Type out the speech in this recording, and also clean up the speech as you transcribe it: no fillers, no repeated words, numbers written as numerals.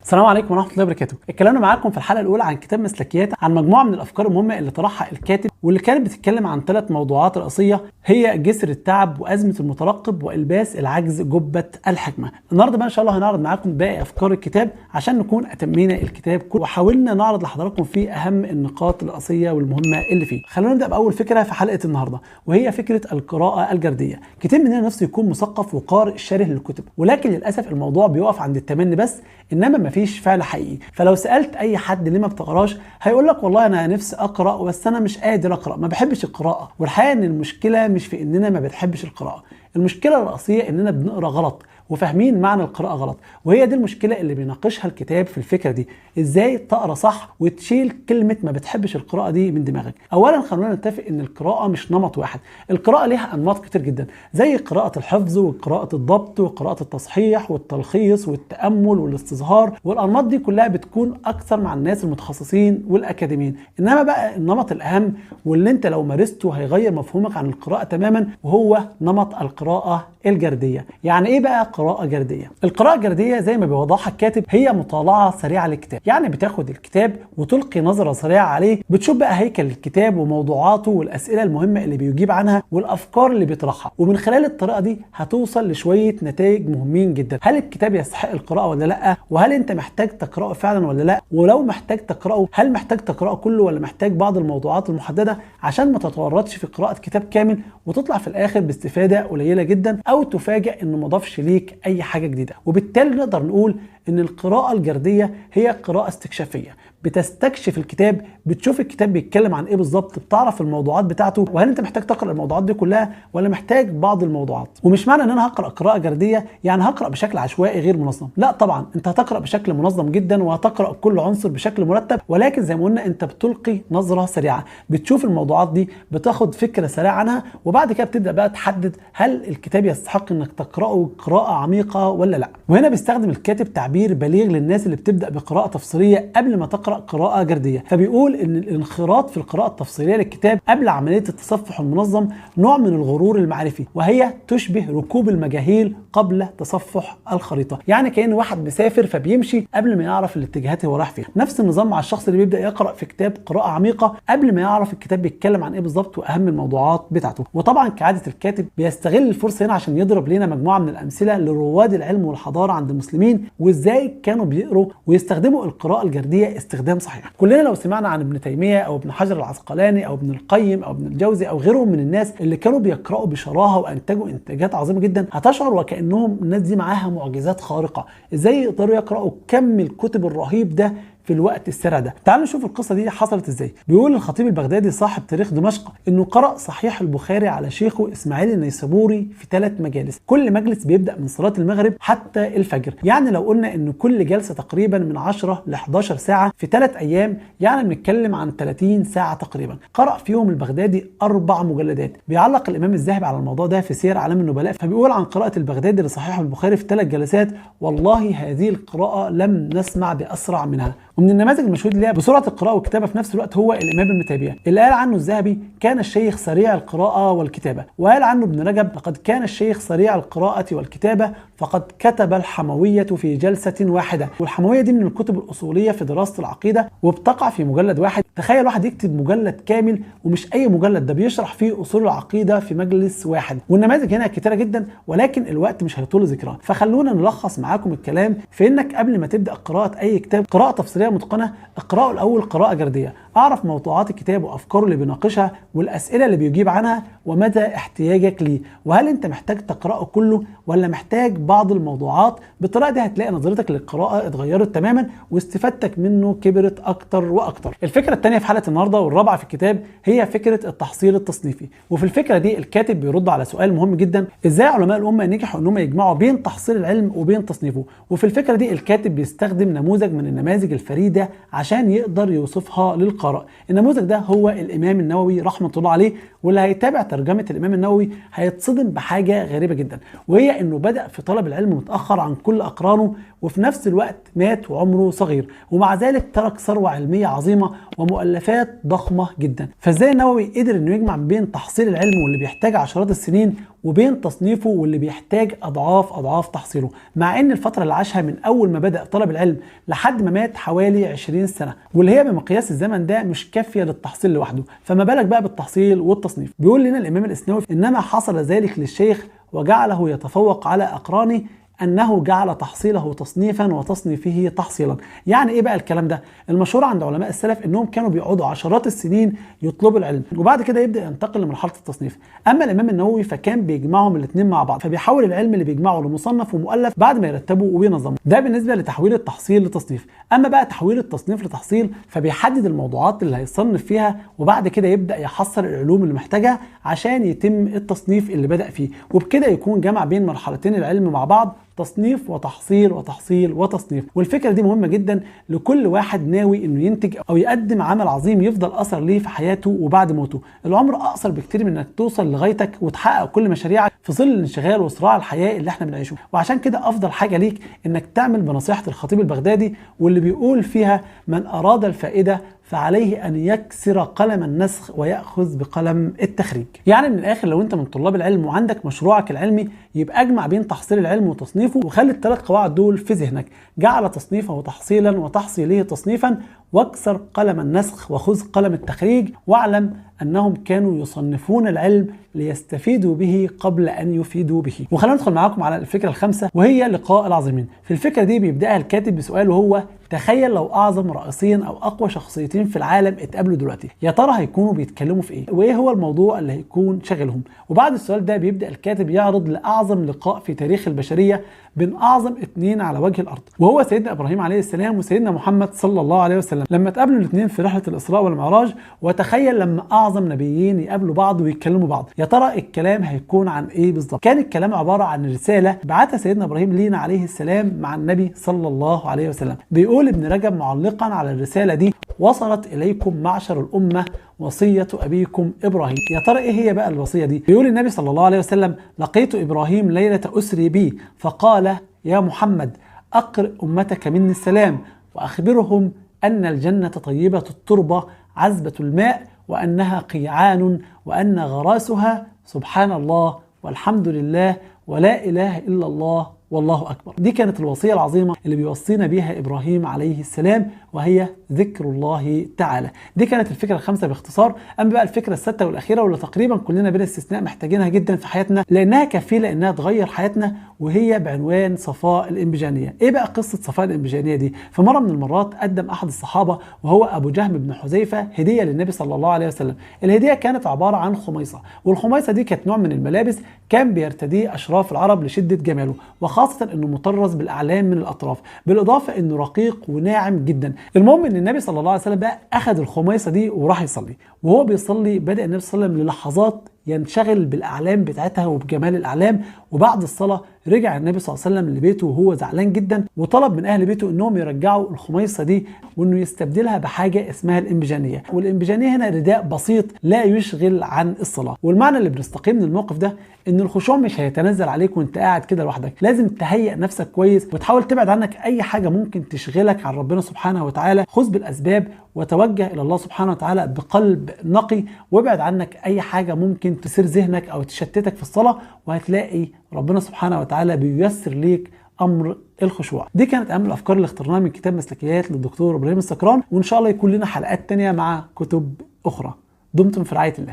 السلام عليكم ورحمة الله وبركاته. اتكلمنا معاكم في الحلقة الاولى عن كتاب مسلكيات، عن مجموعة من الافكار المهمة اللي طرحها الكاتب، واللي كانت بتتكلم عن 3 موضوعات رئيسية هي جسر التعب وازمة المترقب والباس العجز جبه الحكمة. النهارده بقى ان شاء الله هنعرض معاكم باقي افكار الكتاب عشان نكون اتمينا الكتاب كله، وحاولنا نعرض لحضراتكم فيه اهم النقاط الرئيسية والمهمه اللي فيه. خلونا نبدا باول فكرة في حلقة النهارده، وهي فكرة القراءة الجرديه. كتير مننا نفسه يكون مثقف وقارئ شره للكتب، ولكن للاسف الموضوع بيقف عند التمني بس، انما مفيش فعل حقيقي. فلو سالت اي حد ليه ما بتقراش هيقول لك والله انا نفسي اقرا بس انا مش قادر اقرا، ما بحبش القراءة. والحقيقة ان المشكلة مش في اننا ما بنحبش القراءة، المشكلة الرئيسية اننا بنقرا غلط وفاهمين معنى القراءة غلط، وهي دي المشكلة اللي بيناقشها الكتاب في الفكرة دي، ازاي تقرا صح وتشيل كلمة ما بتحبش القراءة دي من دماغك. اولا خلونا نتفق ان القراءة مش نمط واحد، القراءة ليها انماط كتير جدا، زي قراءة الحفظ وقراءة الضبط وقراءة التصحيح والتلخيص والتأمل والاستظهار، والانماط دي كلها بتكون اكثر مع الناس المتخصصين والاكاديميين. انما بقى النمط الاهم واللي انت لو مارسته هيغير مفهومك عن القراءة تماما، وهو نمط القراءة الجردية. يعني ايه بقى قراءة جردية؟ القراءة الجردية زي ما بيوضحها الكاتب هي مطالعة سريعة للكتاب، يعني بتاخد الكتاب وتلقي نظرة سريعة عليه، بتشوف بقى هيكل الكتاب وموضوعاته والأسئلة المهمة اللي بيجيب عنها والأفكار اللي بيطرحها، ومن خلال الطريقة دي هتوصل لشوية نتائج مهمين جدا. هل الكتاب يستحق القراءة ولا لا؟ وهل انت محتاج تقرأه فعلا ولا لا؟ ولو محتاج تقرأه هل محتاج تقرأه كله ولا محتاج بعض الموضوعات المحددة عشان ما تتورطش في قراءة كتاب كامل وتطلع في الآخر باستفادة قليلة جدا، أو تفاجأ إنه ما ضافش ليك أي حاجة جديدة. وبالتالي نقدر نقول إن القراءة الجردية هي قراءة استكشافية، بتستكشف الكتاب، بتشوف الكتاب بيتكلم عن ايه بالظبط، بتعرف الموضوعات بتاعته، وهل انت محتاج تقرا الموضوعات دي كلها ولا محتاج بعض الموضوعات. ومش معنى ان انا هقرا قراءة جرديه يعني هقرا بشكل عشوائي غير منظم، لا طبعا انت هتقرا بشكل منظم جدا وهتقرا كل عنصر بشكل مرتب، ولكن زي ما قلنا انت بتلقي نظره سريعة، بتشوف الموضوعات دي، بتاخد فكرة سريعة عنها، وبعد كده بتبدا بقى تحدد هل الكتاب يستحق انك تقراه قراءة عميقة ولا لا. وهنا بيستخدم الكاتب تعبير بليغ للناس اللي بتبدا بقراءة تفصيلية قبل ما تقرأ قراءة جردية، فبيقول ان الانخراط في القراءة التفصيلية للكتاب قبل عملية التصفح المنظم نوع من الغرور المعرفي، وهي تشبه ركوب المجاهيل قبل تصفح الخريطة، يعني كأن واحد مسافر فبيمشي قبل ما يعرف الاتجاهات هو رايح فين. نفس النظام مع الشخص اللي بيبدأ يقرأ في كتاب قراءة عميقة قبل ما يعرف الكتاب بيتكلم عن ايه بالظبط واهم الموضوعات بتاعته. وطبعا كعادة الكاتب بيستغل الفرصة هنا عشان يضرب لنا مجموعة من الأمثلة لرواد العلم والحضارة عند المسلمين وازاي كانوا بيقروا ويستخدموا القراءة الجردية استخدام صحيح. كلنا لو سمعنا عن ابن تيمية او ابن حجر العسقلاني او ابن القيم او ابن الجوزي او غيرهم من الناس اللي كانوا بيقرأوا بشراهة وانتجوا انتاجات عظيمة جدا، هتشعر وكأنهم الناس دي معاها معجزات خارقة، ازاي يقدروا يقرأوا كم الكتب الرهيب ده في الوقت السريع ده. تعالوا نشوف القصة دي حصلت ازاي. بيقول الخطيب البغدادي صاحب تاريخ دمشق انه قرأ صحيح البخاري على شيخه اسماعيل النيسابوري في 3 مجالس، كل مجلس بيبدأ من صلاة المغرب حتى الفجر، يعني لو قلنا ان كل جلسة تقريبا من 10 ل 11 ساعة في 3 ايام، يعني بنتكلم عن 30 ساعة تقريبا. قرأ فيهم البغدادي 4 مجلدات. بيعلق الامام الذهبي على الموضوع ده في سير اعلام النبلاء، فبيقول عن قراءة البغدادي لصحيح البخاري في 3 جلسات: والله هذه القراءة لم نسمع بأسرع منها. ومن النماذج المشهود ليها بسرعة القراءة والكتابة في نفس الوقت هو الامام ابن تيمية، اللي قال عنه الذهبي كان الشيخ سريع القراءة والكتابة، وقال عنه ابن رجب لقد كان الشيخ سريع القراءة والكتابة فقد كتب الحمويه في جلسه واحدة. والحمويه دي من الكتب الاصولية في دراسة العقيدة وبتقع في مجلد واحد. تخيل واحد يكتب مجلد كامل، ومش اي مجلد، ده بيشرح فيه اصول العقيدة في مجلس واحد. والنماذج هنا كتيرة جدا ولكن الوقت مش هيطول ذكرها، فخلونا نلخص معاكم الكلام في انك قبل ما تبدا قراءة اي كتاب قراءة تفصيلية متقنة، اقرأه الأول قراءة جردية، اعرف موضوعات الكتاب وأفكاره اللي بيناقشها والأسئلة اللي بيجيب عنها ومدى احتياجك ليه، وهل أنت محتاج تقرأه كله ولا محتاج بعض الموضوعات. بالطريقة دي هتلاقي نظرتك للقراءة اتغيرت تماما واستفادتك منه كبرت أكتر وأكتر. الفكرة الثانية في حلقة النهاردة والرابعة في الكتاب هي فكرة التحصيل التصنيفي. وفي الفكرة دي الكاتب بيرد على سؤال مهم جدا: ازاي علماء الأمة نجحوا انهم يجمعوا بين تحصيل العلم وبين تصنيفه؟ وفي الفكرة دي الكاتب بيستخدم نموذج من النماذج الفريدة عشان يقدر يوصفها للقارئ. النموذج ده هو الإمام النووي رحمة الله عليه، واللي هيتابع ترجمة الإمام النووي هيتصدم بحاجة غريبة جدا، وهي إنه بدأ في طلب العلم متأخر عن كل أقرانه، وفي نفس الوقت مات وعمره صغير، ومع ذلك ترك ثروة علمية عظيمة ومؤلفات ضخمة جدا. فازاي النووي قدر انه يجمع بين تحصيل العلم واللي بيحتاج عشرات السنين وبين تصنيفه واللي بيحتاج اضعاف اضعاف تحصيله، مع ان الفترة اللي عاشها من اول ما بدأ طلب العلم لحد ما مات حوالي 20 سنة، واللي هي بمقياس الزمن ده مش كافية للتحصيل لوحده، فما بالك بقى بالتحصيل والتصنيف. بيقول لنا الامام الاسنوي: انما حصل ذلك للشيخ وجعله يتفوق على اقرانه أنه جعل تحصيله تصنيفا وتصنيفه تحصيلا. يعني إيه بقى الكلام ده؟ المشهور عند علماء السلف أنهم كانوا بيقعدوا عشرات السنين يطلبوا العلم وبعد كده يبدأ ينتقل لمرحلة التصنيف. أما الإمام النووي فكان بيجمعهم الاثنين مع بعض، فبيحول العلم اللي بيجمعه لمصنف ومؤلف بعد ما يرتبه وينظمه. ده بالنسبة لتحويل التحصيل لتصنيف. أما بقى تحويل التصنيف لتحصيل فبيحدد الموضوعات اللي هيصنف فيها، وبعد كده يبدأ يحصل العلوم اللي محتاجها عشان يتم التصنيف اللي بدأ فيه، وبكده يكون جمع بين مرحلتين العلم مع بعض، تصنيف وتحصيل وتحصيل وتصنيف. والفكرة دي مهمة جدا لكل واحد ناوي انه ينتج او يقدم عمل عظيم يفضل اثر ليه في حياته وبعد موته. العمر اقصر بكتير من انك توصل لغايتك وتحقق كل مشاريعك في ظل الانشغال وصراع الحياة اللي احنا بنعيشه. وعشان كده افضل حاجة ليك انك تعمل بنصيحة الخطيب البغدادي واللي بيقول فيها: من اراد الفائدة فعليه أن يكسر قلم النسخ ويأخذ بقلم التخريج. يعني من الآخر لو أنت من طلاب العلم وعندك مشروعك العلمي يبقى أجمع بين تحصيل العلم وتصنيفه، وخلي الثلاث قواعد دول في ذهنك: جعل تصنيفه تحصيلا وتحصيله تصنيفا، واكسر قلم النسخ وخذ قلم التخريج، واعلم أنهم كانوا يصنفون العلم ليستفيدوا به قبل أن يفيدوا به. وخلينا ندخل معاكم على الفكرة الخامسة وهي لقاء العظيمين. في الفكرة دي بيبدأها الكاتب بسؤال وهو: تخيل لو أعظم رئيسين أو أقوى شخصيتين في العالم اتقابلوا دلوقتي، يا ترى هيكونوا بيتكلموا في إيه؟ وإيه هو الموضوع اللي هيكون شاغلهم؟ وبعد السؤال ده بيبدأ الكاتب يعرض لأعظم لقاء في تاريخ البشرية بين أعظم اتنين على وجه الأرض، وهو سيدنا إبراهيم عليه السلام وسيدنا محمد صلى الله عليه وسلم، لما اتقابلوا الاثنين في رحلة الإسراء والمعراج. وتخيل لما أعظم نبيين يقابلوا بعض ويتكلموا بعض، يا ترى الكلام هيكون عن إيه بالظبط؟ كان الكلام عبارة عن رسالة بعتها سيدنا إبراهيم لينا عليه السلام مع النبي صلى الله عليه وسلم. بيقول ابن رجب معلقا على الرسالة دي: وصلت إليكم معشر الأمة وصية أبيكم إبراهيم. يا ترى إيه هي بقى الوصية دي؟ بيقول النبي صلى الله عليه وسلم: لقيت إبراهيم ليلة أسري بي فقال: يا محمد أقرئ أمتك مني السلام وأخبرهم أن الجنة طيبة التربة عذبة الماء، وأنها قيعان، وأن غراسها سبحان الله والحمد لله ولا إله إلا الله والله أكبر. دي كانت الوصية العظيمة اللي بيوصينا بيها إبراهيم عليه السلام، وهي ذكر الله تعالى. دي كانت الفكرة الخامسة باختصار. أما بقى الفكرة السادسة والأخيرة واللي تقريبا كلنا بلا استثناء محتاجينها جدا في حياتنا لأنها كفيلة إنها تغير حياتنا، وهي بعنوان صفاء الإنبجانية. إيه بقى قصة صفاء الإنبجانية دي؟ في مرة من المرات قدم أحد الصحابة وهو أبو جهم بن حذيفة هدية للنبي صلى الله عليه وسلم. الهدية كانت عبارة عن خميصة، والخميصة دي كانت نوع من الملابس كان بيرتديه أشراف العرب لشدة جماله، وخاصة انه مطرز بالاعلام من الاطراف، بالاضافة انه رقيق وناعم جدا. المهم ان النبي صلى الله عليه وسلم بقى اخذ الخميصه دي وراح يصلي، وهو بيصلي بدا النبي صلى الله عليه وسلم للحظات ينشغل بالاعلام بتاعتها وبجمال الاعلام. وبعد الصلاة رجع النبي صلى الله عليه وسلم لبيته وهو زعلان جدا، وطلب من اهل بيته انهم يرجعوا الخميصه دي وانه يستبدلها بحاجة اسمها الانبجانيه. والانبجانيه هنا رداء بسيط لا يشغل عن الصلاة. والمعنى اللي بنستقيه من الموقف ده ان الخشوع مش هيتنزل عليك وانت قاعد كده لوحدك، لازم تهيئ نفسك كويس وتحاول تبعد عنك اي حاجة ممكن تشغلك عن ربنا سبحانه وتعالى. خذ بالاسباب وتوجه الى الله سبحانه وتعالى بقلب نقي، وابعد عنك اي حاجة ممكن تثير ذهنك او تشتتك في الصلاة، وهتلاقي ربنا سبحانه وتعالى بييسر ليك امر الخشوع. دي كانت اهم الافكار اللي اخترناها من كتاب مسلكيات للدكتور ابراهيم السكران، وان شاء الله يكون لنا حلقات تانية مع كتب اخرى. دمتم في رعاية الله.